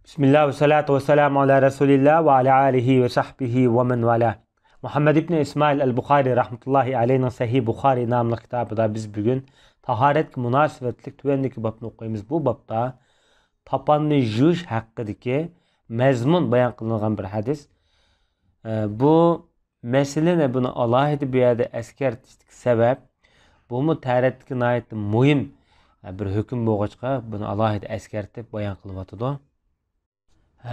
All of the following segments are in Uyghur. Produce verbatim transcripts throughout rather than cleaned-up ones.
بىسمىللا ۋەسسالاتۇ ۋەسسالامۇ ئالا رەسۇلىللا ۋە ئالا ئالىھى ۋە سەھبىھى ۋە مەن ۋالا. مۇھەممەد ئىبنى ئىسمائىل ئەل بۇخارى رەھمەتۇللاھى ئەلەيھنىڭ سەھىھ بۇخارى ناملىق كىتابىدا بىز بۈگۈن تاھارەتكە مۇناسىۋەتلىك تۆۋەندىكى بابنى ئوقۇيمىز. بۇ بابتا تاپاننى يۇيۇش ھەققىدىكى مەزمۇن بايان قىلىنغان بىر ھەدىس. ئە، بۇ مەسىلىنى بۇنى ئالاھىدە بۇ يەردە ئەسكەرتىشتىكى سەۋەب، بۇمۇ تەرەتتىكى ناھايىتى مۇھىم، ئە، بىر ھۆكۈم بولغاچقا، بۇنى ئالاھىدە ئەسكەرتىپ بايان قىلىۋاتىدۇ.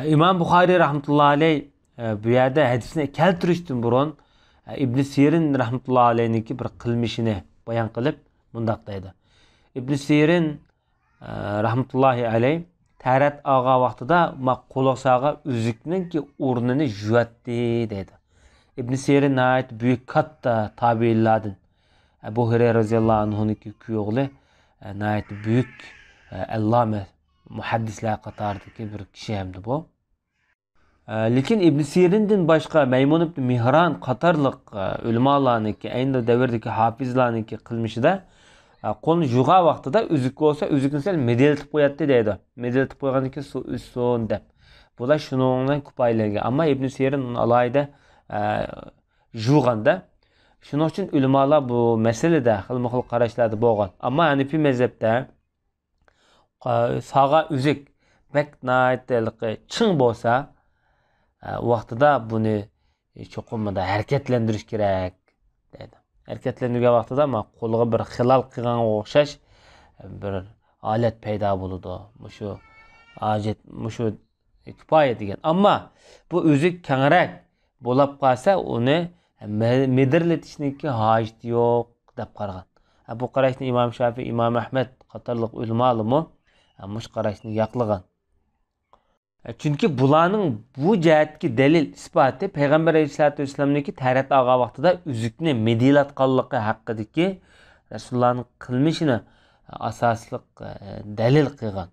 ئىمام بۇخارىي رەھمەتۇللا ئەلەي، ئە، بۇ يەردە ھەدىسنى كەلتۈرۈشتىن بۇرۇن، ئە، ئىبن سىرىن رەھمەتۇللا ئەلەينىڭكى بىر قىلمىشىنى بايان قىلىپ مۇنداق دەيدۇ. ئىبن سىرىن، ئە، رەھمەتۇللاھى ئەلەي تەرەت ئالغان ۋاقتىدا ما قولىغا سالغان ئۈزۈكنىڭكى ئورنىنى يۇياتتى دەيدۇ. ئىبن سىرىن ناھايىتى بۈيۈك كاتتا تابىئىنلاردىن. ئەبۇ ھۇرەيرە رەزىياللاھۇ ئەنھۇنىڭكى كۈيئوغلى، ئە، ناھايىتى بۈيۈك، ئە، ئەللامە مۇھەددىسلەر قاتارىدىكى بىر كىشى ھەمدە بۇ. ئە، لېكىن ئىبن سىرىندىن باشقا مەيمۇن ئىبن مېھران قاتارلىق، ئە، ئۆلىمالارنىڭكى، ئەينى دەۋردىكى ھاپىزلارنىڭكى قىلمىشىدا، ئە، قولنى يۇغان ۋاقتىدا ئۈزۈك بولسا، ئۈزۈكنى سەل مىدىرلىتىپ قوياتتى دەيدۇ. مىدىرلىتىپ قويغاندىن كېيىن سۇ ئۈزسۇن دەپ. بۇلار شۇنىڭ بىلەن كۇپايىلەنگەن. ئەمما ئىبن سىرىن ئۇنى ئالاھىدە، ئە، يۇغاندا. شۇنىڭ ئۈچۈن ئۆلىمالار بۇ مەسىلىدە خىلمۇ خىل قاراشلاردا بولغان. ئەمما ھەنىفىي مەزھەپتە، ئا، ساغا ئۈزۈك بەك ناھايىتى ھېلىقى چىڭ بولسا، ئا، ۋاقتىدا بۇنى چوقۇم مۇنداق ھەرىكەتلەندۈرۈش كېرەك دەيدۇ. ھەرىكەتلەندۈرگەن ۋاقتىدا ما قولىغا بىر خىلال قىلغانغا ئوخشاش بىر ھالەت پەيدا بولىدۇ. مۇشۇ ھاجەت، مۇشۇ كۇپايە دېگەن. ئەمما بۇ ئۈزۈك كەڭرەك بولاپ قالسا، ئۇنى مە-، مىدىرلىتىشنىڭكى ھاجىتى يوق دەپ قارىغان. ھە، بۇ قاراشنى ئىمام شافىي، ئىمام ئەھمەد قاتارلىق ئۆلىمالىرىمۇ، ھە، مۇشۇ قاراشنى ياقلىغان. ھە، چۈنكى بۇلارنىڭ بۇ جەھەتتىكى دەلىل ئىسپاتى پەيغەمبەر ئەلەيھىسسالاتۇ ۋەسسالامنىڭكى تەرەت ئالغان ۋاقتىدا ئۈزۈكنى مىدىرلاتقانلىقى ھەققىدىكى رەسۇلۇللانىڭ قىلمىشىنى ئاساسلىق، ھە، دەلىل قىلغان.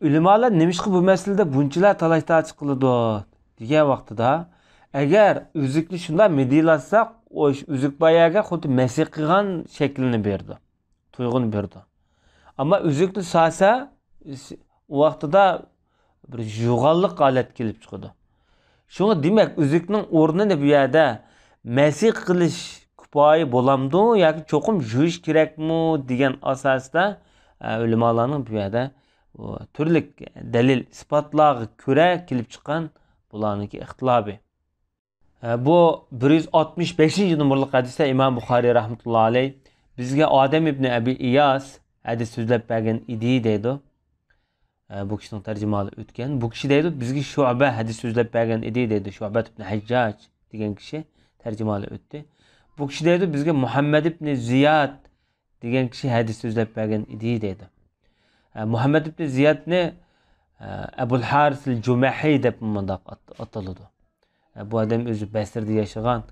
ئۆلىمالار نېمىشقا بۇ مەسىلىدە بۇنچىلا تالاش-تارتىش قىلىدۇ دېگەن ۋاقتىدا، ئەگەر ئۈزۈكنى شۇنداق مىدىرلاتساق، ئۇ ئۈزۈك بار يەرگە خۇددى مەسخ قىلغان شەكلىنى بېرىدۇ، تۇيغۇنى بېرىدۇ. ئەمما ئۈزۈكنى سالسا، ئۇ ۋاقتىدا بىر يۇغانلىق ھالەت كېلىپ چىقىدۇ. شۇڭا دېمەك، ئۈزۈكنىڭ ئورنىنى بۇ يەردە مەسخ قىلىش كۇپايە بولامدۇ ياكى چوقۇم يۇيۇش كېرەكمۇ دېگەن ئاساستا، ئە، ئۆلىمالارنىڭ بۇ يەردە بۇ تۈرلۈك دەلىل، ئىسپاتلارغا كۆرە كېلىپ چىققان بۇلارنىڭكى ئىختىلاپى. ئە، بۇ بىر يۈز ئاتمىش بەشىنچى نومۇرلۇق ھەدىستە ئىمام بۇخارىي رەھمەتۇللا ئەلەي بىزگە ئادەم ئىبنى ئەبى ئىياس ھەدىس سۆزلەپ بەرگەن ئىدى دەيدۇ. ئە، بۇ كىشىنىڭ تەرجىمىھالى ئۆتكەن. بۇ كىشى دەيدۇ، بىزگە شۇبە ھەدىس سۆزلەپ بەرگەن ئىدى دەيدۇ. شۇبەت ئىبنى ھەججاج دېگەن كىشى تەرجىمىھالى ئۆتتى. بۇ كىشى دەيدۇ، بىزگە مۇھەممەد ئىبنى زىياد دېگەن كىشى ھەدىس سۆزلەپ بەرگەن ئىدى دەيدۇ. ئە، مۇھەممەد ئىبنى زىيادنى، ئە، ئەبۇل ھارىسىل جۇمەھى دەپ مۇنداق ئات-، ئاتىلىدۇ. ئە، بۇ ئادەم ئۆزى بەسرىدە ياشىغان.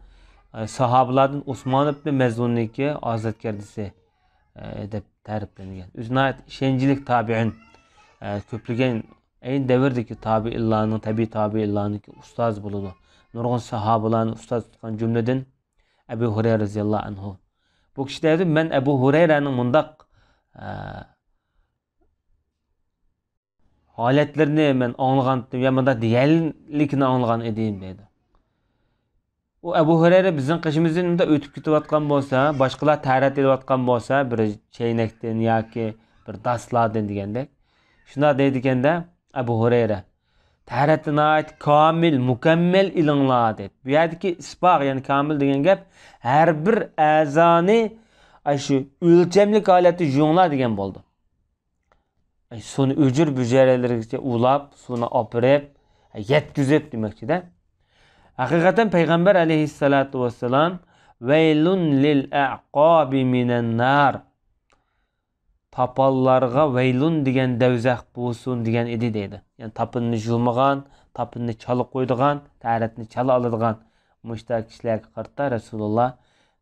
ئە، ساھابىلاردىن ئوسمان ئىبنى مەزئۇننىڭكى ئازادكەردىسى، ئە، دەپ تەرىپلەنگەن. ئۆزى ناھايىتى ئىشەنچلىك تابىئىن. ئە، كۆپلىگەن ئەينى دەۋردىكى تابىئىنلارنىڭ، تەبىئىي تابىئىنلارنىڭكى ئۇستازى بولىدۇ. نۇرغۇن ساھابىلارنى ئۇستاز تۇتقان، جۈملىدىن ئەبۇ ھۇرەيرە رەزىياللاھۇ ئەنھۇ. بۇ كىشى دەيدۇ، مەن ئەبۇ ھۇرەيرەنىڭ مۇنداق، ئە، ھالەتلىرىنى مەن ئاڭلىغانتىم، يا مۇنداق دېگەنلىكىنى ئاڭلىغان ئىدىم دەيدۇ. ئۇ ئەبۇ ھۇرەيرە بىزنىڭ قېشىمىزدىن مۇنداق ئۆتۈپ كېتىۋاتقان بولسا، باشقىلار تەرەت ئېلىۋاتقان بولسا، بىر چەينەكتىن ياكى بىر داسلاردىن دېگەندەك، شۇنداق دەيدىكەندە ئەبۇ ھۇرەيرە، تەرەتنى ناھايىتى كامىل، مۇكەممەل ئېلىڭلار دەيدۇ. بۇ يەردىكى ئىسباغ، يەنى كامىل دېگەن گەپ، ھەر بىر ئەزانى ئاشۇ ئۆلچەملىك ھالەتتە يۇيۇڭلار دېگەن بولىدۇ. ئەي، سۇنى ئۆجۈر بۆجەرلىرىگىچە ئۇلاپ، سۇنى ئاپىرىپ، يەتكۈزۈپ دېمەكچىدە. ھەقىقەتەن پەيغەمبەر ئەلەيھىسسالاتۇ ۋەسسالام، ۋەيلۇن لىل ئەقابى مىنەن نار، تاپانلارغا ۋەيلۇن دېگەن دەۋزەخ بولسۇن دېگەن ئىدى دەيدۇ. يەنى تاپىنىنى يۇمىغان، تاپىنىنى چالا قويىدىغان، تەرەتنى چالا ئالىدىغان مۇشۇنداق كىشىلەرگە قارىتا رەسۇلۇللا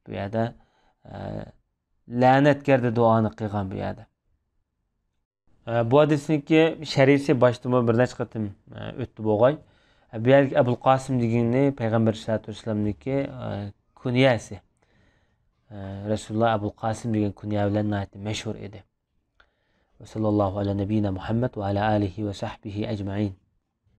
بۇ يەردە، ئە، لەنەتگەردە دۇئانى قىلغان بۇ يەردە. ئە، بۇ ھەدىسنىڭكى شەرھىسى باشتىمۇ بىر نەچچە قېتىم، ئە، ئۆتتى بولغاي. ئە، بۇ يەردىكى ئەبۇل قاسىم دېگىنى پەيغەمبەر ئەلەيھىسسالاتۇ ۋەسسالامنىڭكى، ئە، كۇنيەسى. ئە، رەسۇلۇللا ئەبۇل قاسىم دېگەن كۇنيە بىلەن ناھايىتى مەشھۇر ئىدى. وصلى الله على نبينا محمد وعلى آله وصحبه أجمعين.